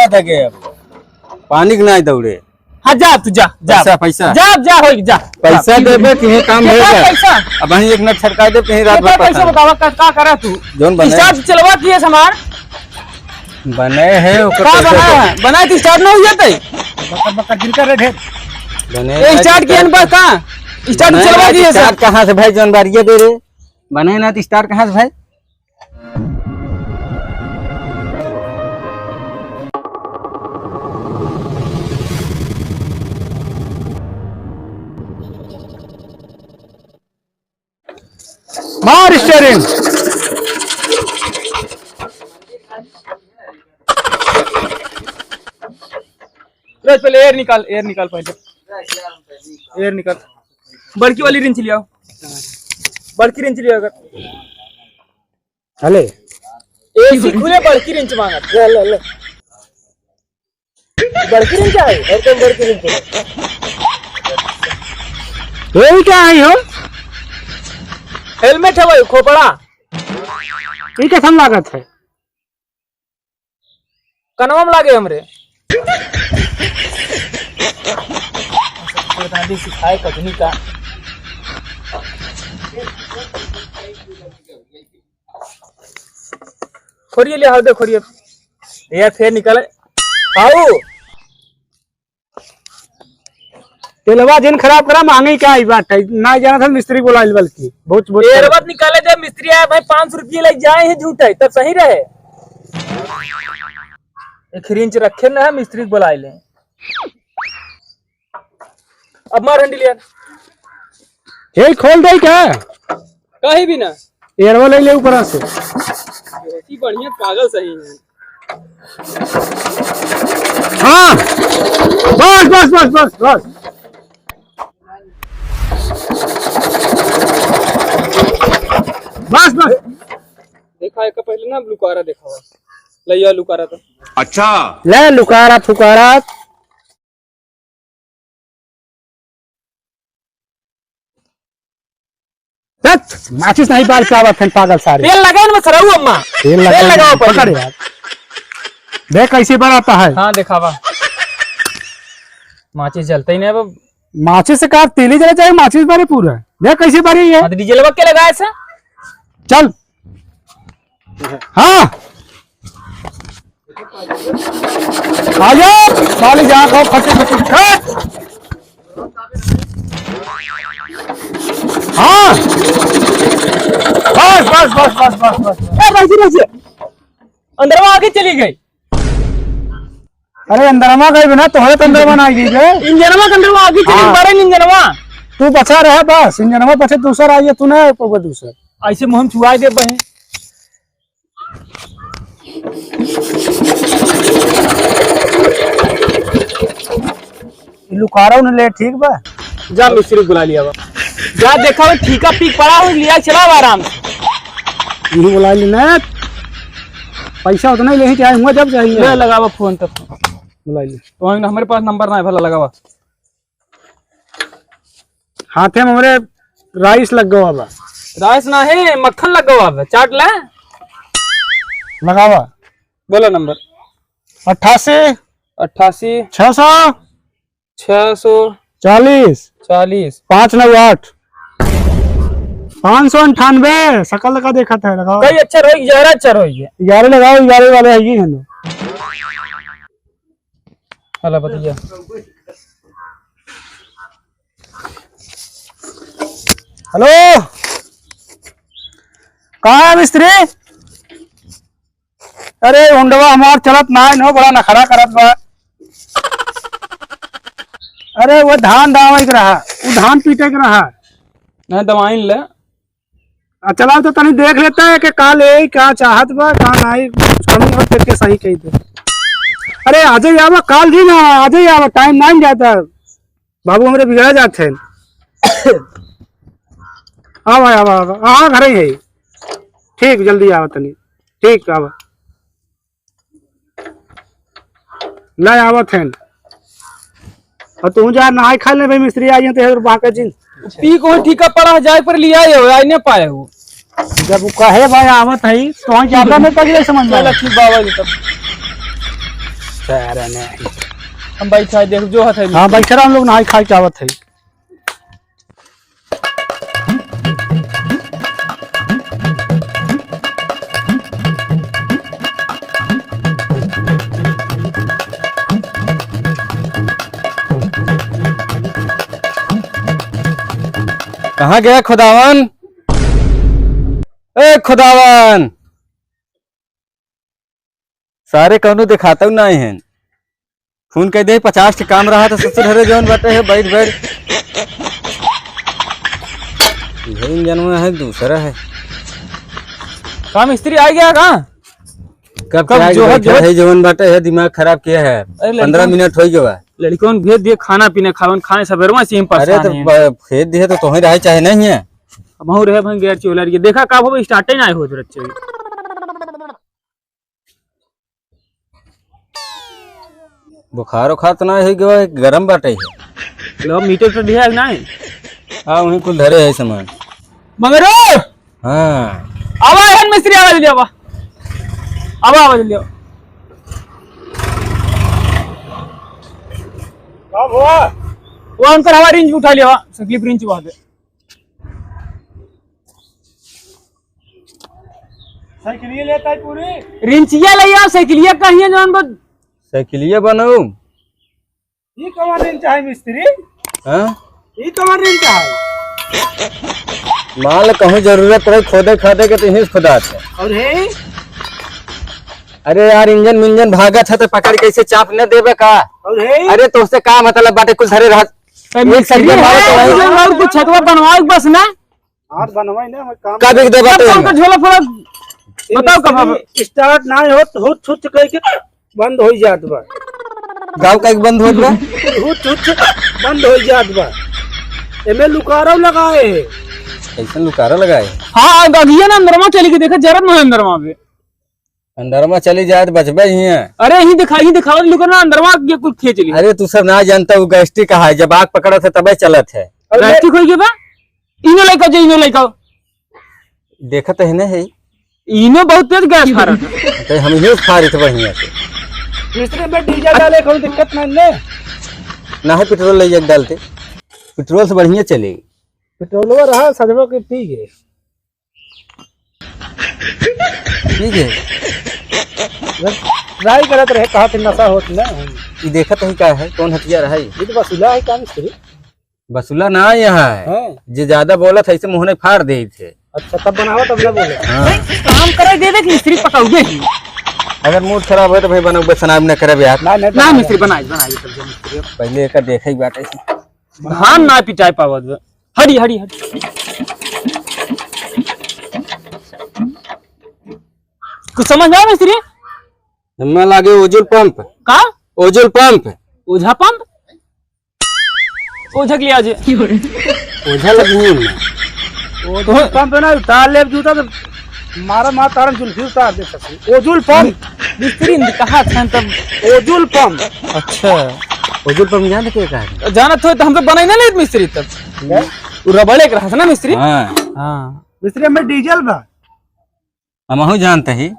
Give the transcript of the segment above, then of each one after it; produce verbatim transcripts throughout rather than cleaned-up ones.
दे के अब। पानी के नाहीं दौड़े। हाँ, जा तू, जा, जा। पैसा, पैसा। जा, जा, होई, जा। पैसा देबे कि ये काम केकर भेल है? पैसा? अब वहीं एक नट छटका दे, कहीं रात भर पैसा परेशान। बतावा, का, का करा तू? जौन बने। Start चलवा किए हमार। बने है, ओकर का पैसा बना दे। है? बना तो start ना हो जाते। बकर, बकर, जिनका रेट है। बने ये है, start किए बस का? Start बने चलवा है, किए start सर। कहाँ से भाई, जौन बारिये दे रे? बने ना तो start कहाँ से भाई? मार steering। रोज पहले air निकाल, air निकाल पहले। Air निकाल। बड़की वाली wrench लियाओ। बड़की wrench लियाओ अगर। अले। AC खुले, बड़की wrench मांगत। ले, ले, ले। बड़की wrench है, एकदम बड़की wrench है। यही क्या है हो? Helmet है भाई, खोपड़ा। ये कैसन लागत है? कनवा में लागे हमरे। सिखाए कटनी का। खोरिए ले, हाउ दे, खोरिए। यार, फेर निकाले। हाउ। तेलवा जिन खराब करा, महंगी का आई बात है। ना जाना था मिस्त्री बोलाइल बल्कि। बहुत, बहुत एरवा निकाले दे, मिस्त्री आया भाई, पाँच सौ रुपये लग जाए हैं झूठे, तब सही रहे। एक wrench रखे ना है, मिस्त्री बोलाइले। अब मार handle यार। यही खोल दे क्या? कहीं भी ना। एरवा ले ले ऊपर से। बहुत ही बढ़िया पागल सही है। हाँ। बस, बस, बस, बस, बस। बस, बस। देखा एक पहले ना लुकारा देखा हुआ। ले या लुकारा तो। अच्छा। ले लुकारा फुकारा। हट, माचिस नहीं बाल पे आवत है, पागल सारे। तेल लगाओ ना, सरऊ अम्मा। तेल तेल लगाओ, लगाओ पहले। पकड़ यार। देख कैसे बराता है। हाँ, देखावा। माचिस जलते ही नहीं अब। माचिस से का तेल ही जला जाए, माचिस बारे पूरा। देख कैसे बारी है। हाँ, तो डीजल के लगाए से। चल। हाँ। आजा, साले जहाँ को फंसे फंसे। हट। हाँ। बस, बस, बस। ए, भाई जी, भाई जी। अंदरवा आगे चली गई। अरे, अंदरवा गई बिना, तोहरे तो अंदरवा ना आई गई बे। इंजनवा के अंदरवा आगे चली, हाँ। बारे इंजनवा। तू बचा रहे बस, इंजनवा बचे, दूसर आई है, तू ना पवे दूसर। ऐसे मुँह में चुआई दे बहे। लुकारा उन्हें ले, ठीक बा? जा मिस्त्री बुला लिया बा। जा देखा, वो ठीका पीक पड़ा हो, लिया चला आराम से। यही बुला लेना। पैसा उतना ही लेही, चाहे हुआ जब चाहिए। ले लगावा फोन तब। बुला ले। तो हमरे पास नंबर ना है, भला लगावा। हाथे में हमरे राइस लग गवा बा। राइस ना है, मक्खन लग गवा बा, चाट ले। लगावा। बोलो नंबर। अट्ठासी। अट्ठासी। छः सौ। छः सौ। चालीस। चालीस। पाँच नौ आठ। पाँच सौ अंठानबे, सकल का देखा था, लगावा। कई अच्छा रहो, ग्यारह अच्छा रहो ये। ग्यारह लगावा, ग्यारह वाले है ये है ना। हेलो, भैया। हेलो, कहाँ है मिस्त्री? अरे, हुंडवा हमार चलत नाहीं न, बड़ा नखरा करत बा। अरे, वो धान दावे के रहा, वो धान पीटे के रहा। नहीं, दवाई ले। आ, चलाओ तो तनी देख लेता है कि का ले, का चाहत बा, का नाहीं, कुछ कमी हो, फिर के सही कही दे। अरे, आजे ही आवा, काल दिन आवा, आजे ही आवा, टाइम नाहीं जाता। बाबू हमरे बिगड़ा जात हैं। आवा, आवा, आवा, आवा, घरे ही है। ठीक, जल्दी आवा तनी। ठीक, आवा। ले आवत हैं। और तू जा नहाई खाई ले भाई, मिस्त्री आ जाए तो बांका जिन। पी को ठीका पड़ा है, जाए पर लिया हो, आई नहीं पाए हो। जब वो कहे भाई आवत है, तो हम ज्यादा नहीं पगले समझ में। चलो ठीक बाबा जी तब। सारा नहीं। हम बैठा है, देख जो हत है। हाँ, बैठे रहो, हम लोग नहाई खाई के आवत है। कहाँ गया खुदावन? ए खुदावन, सारे कौनो देखातउ नाहीं हैं। फोन कइ दे, पचास ठे काम रहा तो ससुर हरे जौन बाटे है, बैठ बैठ। यही जनवा है, दूसरा है। का मिस्त्री आ गया का? कब कब क्या जो है, जो है, जवन बाटे है, दिमाग खराब किया है। अरे लड़कन, पन्द्रह मिनट होइ गवा। लड़कन भेज दिए खाना पीना खावन, खाए सबेरवा से ही अरे परेशान तो हैं। ब-, भेज दिए तो तोहे रहे चाहे नहीं है। अब हम रहे भाई गैर चोला रही है। देखा का हो, स्टार्टे ना हो जरूरत चाहिए। बुखार उखार तो ना होइ गवा, गरम बाटे है। लो मीटर तो दिया है कि नहीं? हाँ, वहीं कुल धरे है सामान। मगरू! हाँ। आवा, एहन मिस्त्री, आवा जल्दी, आवा। आवा, आवा जल्दी, आवा। का हुआ? वो उनकर हवा रिंच उठा लिया, साइकिल रिंच वहाँ पे। साइकिलिया लेता है पूरी? रिंचिया ले आओ, साइकिलिया कहीं है जौन बद- साइकिलिया बनाऊ। ई कवन रिंच है मिस्त्री? हाँ? ई कवन रिंच है? मान ले कहूँ जरूरत रहे खोदे खादे के तो यहीं से खुदात है। और है? अरे यार, इंजन मिंजन भागत है तो पकड़ के ऐसे चाप न देबे का? और है? अरे तोहसे का मतलब बाटे, कुछ धरे रहत। तो एक मिस्त्री साइकिल मारो तो है, भाई। इंजन और कुछ छतवा बनवाओ बस ना। हाथ बनवाई ना, हम काम का बिक दे बाटे कब में? का झोला फोड़ा? बताओ कब अब? स्टार्ट ना हो तो हुच हुच कह के बंद हो जात बा। गाँव का एक बंद होत बा? हुच हुच बंद हो जात बा। एमे लुकारो लगाए है। कैसन लुकारो लगाए? हाँ, अगिया ना अंदरमा चली के देखा, जरत ना है अंदरमा पे। अंदरमा चली जाए तो बचबे ही है। अरे, ही दिखा, ही दिखावत लुकर ना, अंदरमा ये कुल खींच ली। अरे, तू सब ना जानता, वो गैस्ट्रिक है, जब आग पकड़त है तबे चलत है। अरे, गैस्ट्रिक होई के बा? इनो लइका जो, इनो लइका। देखत है ना है। इनो बहुत तेज गैस फारत है। तो हम इनो फारित बढ़िया से। दूसरे में डीजल डाले, कोई दिक्कत नहीं ने। ना है, पेट्रोल ले जाके डालते, पेट्रोल से बढ़िया चलेगी। पेट्रोलवा रहा, सजवा के ठीक है। ठीक है। बस ट्राई करत रहे, कहा थे नशा होत ना। ई देखत ही का है, कौन हथियार है? ये तो बसुला है, का मिस्त्री? बसुला ना यहाँ है। हाँ। जे ज्यादा बोलत है, इसे मुँह नहीं फाड़ दे थे। अच्छा, तब बनावा, तब ना बोले। हाँ। काम करे दे दे कि मिस्त्री पकाऊ दे। अगर मूड खराब हो तो भाई बनाऊ, बस सनाब न करे यार। ना, नहीं, ना, बनावा। मिस्त्री बनाई, बनाई, तब जो मिस्त्री। पहले एक देखे ही बात है। धान ना पिटाए पावत बा। हटी, हटी, हटी। कुछ समझ में आवा मिस्त्री? हमें लागे ओजुल पंप। का? ओजुल पंप। ओझा पंप? ओझा के लिए आज। ओझा लगी है ना। ओजुल पंप ना उतार ले जूता तो मारा मार तारन जुल्फी उतार दे ससुर। ओजुल पंप। मिस्त्री ने कहा था तब। ओजुल पंप। अच्छा। ओजुल पंप जानत के का है? जानत हो तो हम तो बनाई ना लेत मिस्त्री तब। क्या? वो रबड़े के रहा था ना मिस्त्री? हाँ। हाँ। मिस्त्री में डीजल बा। हमहू जानते ही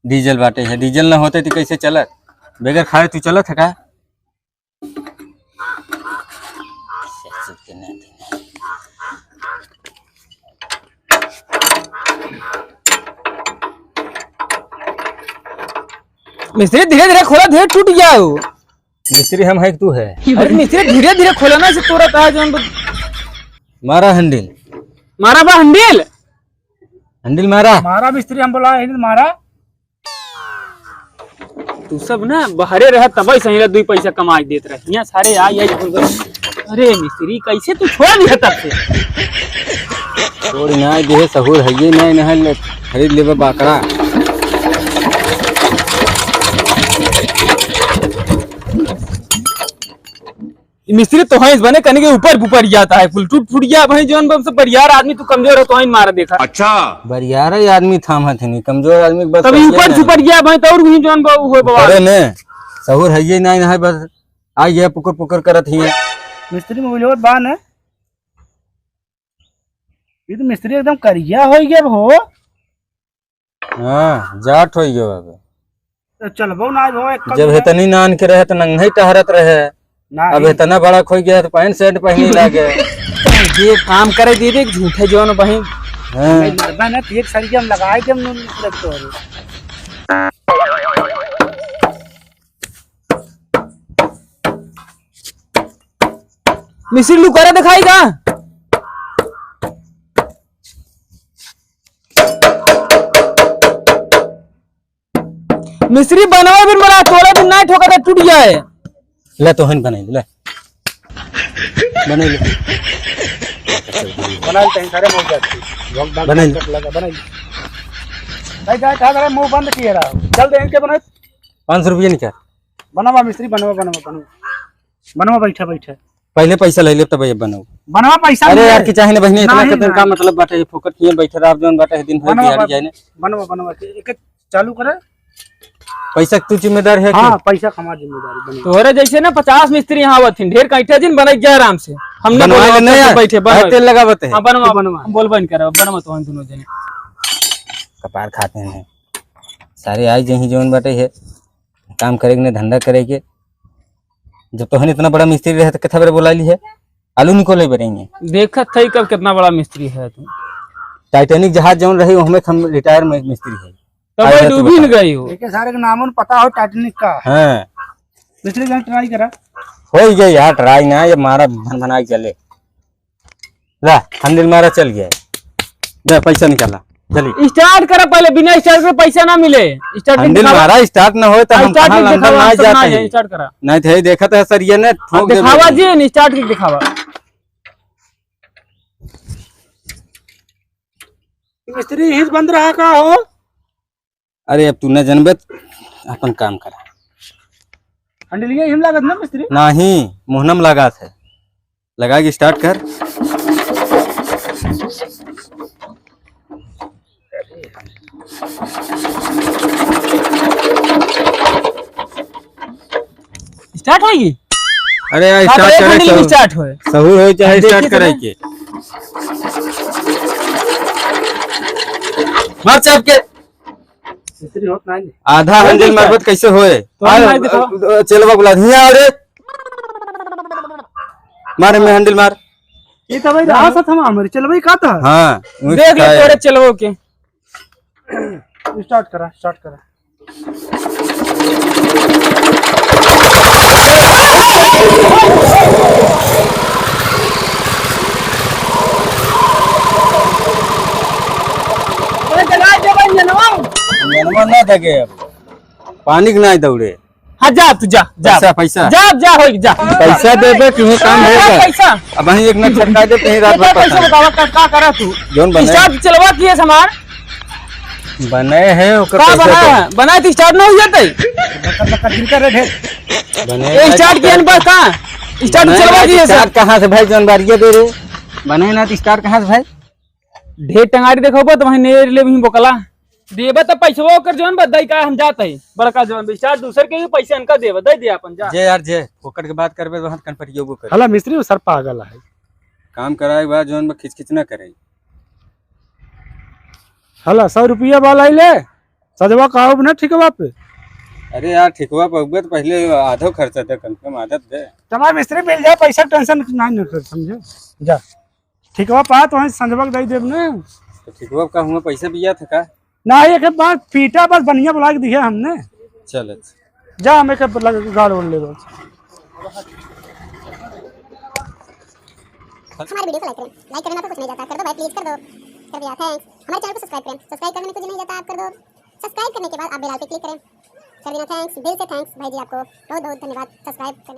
डीजल बाटे है, डीजल न होते तो कैसे चलत? बगैर खाए तू चलत है का? मिस्त्री, धीरे धीरे खोला, धीरे टूट जाओ। मिस्त्री हम है कि तू है? अरे मिस्त्री, धीरे धीरे खोला ना, से तोरा कहा जौन ब- मारा हैंडल। मारा बा हैंडल। हैंडल मारा। मारा मिस्त्री, हम बोला हैंडल मारा। तू सब ना बहरे रह, तबे सही रह, दुई पैसा कमाई देत रह। यहाँ सारे आई, आई, अरे मिस्त्री, कैसे तू छोड़ दिया तब से? छोड़ ना दे, सहूर है ये, नहीं, नहीं ले, खरीद लेबे बाकरा। ई मिस्त्री तो है, इस बने कने के ऊपर ऊपर जाता है, कुल टूट फूट गया भाई, जौन बम से बरियार आदमी तू कमजोर हो तो है, मारा देखा। अच्छा। बरियार है आदमी थाम हथिनी, कमजोर आदमी के बस तभी करिए ऊपर ना। से ऊपर गया भाई, तो और भी जौन बा, वो बवाल। अरे ने, सहूर है ये नहीं, नहीं बस, आ ये पुकर पुकर करत ही है। मिस्त्री मोबाइल और बा ने, ये तो मिस्त्री एकदम करिया हो गया हो। हाँ, जाट हो गया बाबा। तो चलबो ना हो, एक जब इतनी नान के रहे तो नंगे ही टहरत रहे। नहीं। अब इतना बड़ा खोई गया तो पैंट शर्ट पहनी लागे। ये काम करे दीदी, झूठे जौन बहिन। हाँ। नहीं, मरबा ना, तो एक सरिया में लगाए के हम लोग तोरे। मिस्त्री लुकारा दिखाई का? मिस्त्री बनवा बिन बड़ा, तोड़ा बिन ना ठोका था, टूट गया है। ले तो हन बनाई ले। बनाई ले। बनाई तहीं सारे मौज जाती। भोग दाग बनाई ले। लगा, बनाई ले। भाई, जा, कहा करे, मुंह बंद किए रहा। चल दे इनके बनाई। पाँच सौ रुपये निकाल। बनवा मिस्त्री, बनवा, बनवा, बनवा। बनवा, बैठा, बैठा। पहले पैसा ले ले, तब ये बनवा। बनवा, पैसा अरे मिले। यार, कि चाहे ना बहिनी, इतना नहीं, कितना नहीं। का मतलब बाटे, फोकट किए बैठे रह, जौन बाटे, दिन भर बनवा, दिहाड़ी बन-, जाए ना। बनवा, बनवा, एक चालू करे। पैसा के तू जिम्मेदार है हाँ, कि? पैसा का हमार जिम्मेदारी बनी। तोहरे जैसे ना पचास मिस्त्री यहाँ आवत हिन, ढेर का ईंटा जिन बनाई जा आराम से। हमने बनवाए बोला, नहीं तो यार, बैठे, बनवा। भाई तेल लगावत है। हाँ, बनवा, बनवा। हम बोल बन कर, बनवा तो हम दोनों जने। कपार खाते हैं। सारे आई जहीं जौन बाटे है, काम करे के नहीं, धंधा करे के। जब तोहन इतना बड़ा मिस्त्री रहे तो कितना बेर बोला ली है? आलू निकोले बेरेंगे। देखत थई कब कितना बड़ा मिस्त्री है तू। टाइटैनिक जहाज जौन रही, ओहमे हम रिटायर मि-, मिस्त्री है। तब आज भाई है तू डूबी न बता। गई हो। एके सारे के नामन पता हो टाइटैनिक का। हाँ। मिस्त्री जान ट्राई करा। हो ही गई यार ट्राई ना, ये मारा भन भनाई चले। ला, हैंडल मारा चल गया है। दे पैसा निकाला, चली। स्टार्ट करा पहले, बिना स्टार्ट के पैसा ना मिले। स्टार्ट हैंडल दिखावा। मारा, स्टार्ट ना होए तो हाँ, हम स्टार्ट कहाँ लंदन दिखावा, ना हम सब ना जाते जाए, हैं। स्टार्ट करा। नहीं तो ये देखत है सर, ये ने हाँ, ठोक दे दिखावा भाई। जी, स्टार्ट के दिखावा। मिस्त्री यहीं से बंद रहा का हो? अरे अब तू न जनबे त अपन काम करा। हैंडलिया हिम लागत ना मिस्त्री? नाही, मोहनम लागत है। लगा के स्टार्ट कर। स्टार्ट होई? अरे यार, हाँ, तो स्टार्ट एक करे घंटे में सहूर। स्टार्ट होए। सहूर होए चाहे देखिए स्टार्ट तो करे ना। के। मार चाप के। मिस्त्री होत नाही। आधा हैंडल मारबत कैसे होए? तो हम मार दिखाओ। चलवा बुला, हियाँ आ रे। मार में हैंडल मार। ये तो भाई रहा साथ हम हमारे चलवा ही का था। हाँ, देख ले तोरे चलवो के। स्टार्ट करा, स्टार्ट करा। अरे जगा दे भाई, जनवा। जनवा ना दगे अब। पानी के ना दौड़े। हाँ, जा तू, जा, जा। पैसा, पैसा। जा, जा, होई, जा। पैसा देबे कि हो काम जा, है जा, का? पैसा। अब वहीं एक ना छटका दे, कहीं रात भर पैसा पता बतावा, का, का करा तू? जौन बने। स्टार्ट चलवा किए हमार। बने है, ओकर का पैसा बना दे। है? बना तो स्टार्ट ना हो जाते। बने ये है, स्टार्ट किए ना बस, का? स्टार्ट बने चलवा है, किए स्टार्ट सर। कहाँ से भाई, जौन बारिये दे रे? बने ना तो स्टार्ट कहाँ से भाई? ढेर टंगारी देखो बा, तो वहीं नेर ले वहीं बोकला। देबा त पैसवा ओकर जौन बा, दई का हम जात हई। बड़का जौन बा, स्टार्ट दूसर के भी पैसे इनका देबा, दई दे अपन जा। जे यार जे, फोकट के बात करबे, वहाँ कनपटियोबो करे। हला मिस्त्री वो सर पागल है। काम कराए बा, जौन बा खिचखिच ना करे। हला सौ रुपया वाला ही ले, सजवा का हो ना ठिकवा पे। अरे यार, ठिकवा पे उबे तो पहले आधो खर्चा दे, कम से कम आधा दे। तमार मिस्त्री मिल जाए, पैसा टेंशन ना न कर, समझे? जा। ठिकवा पा तो वहीं संजवा के दई देब ने। तो ठिकवा का हुआ पैसा बिया था का? ना, एक बार पीटा बस बढ़िया बुला के दिया हमने। चल अच्छा। जा, हम एक लग-, गाड़ ओढ़ ले बस। हमारे वीडियो को लाइक करें, लाइक करना तो कुछ नहीं जाता, कर दो भाई, प्लीज कर दो, कर दिया, थैंक्स। हमारे चैनल को सब्सक्राइब करें, सब्सक्राइब करने में कुछ नहीं जाता, आप कर दो। सब्सक्राइब करने के बाद आप बेल पे क्लिक करें, कर देना, थैंक्स, दिल से थैंक्स भाई जी, आपको बहुत बहुत धन्यवाद सब्सक्राइब करने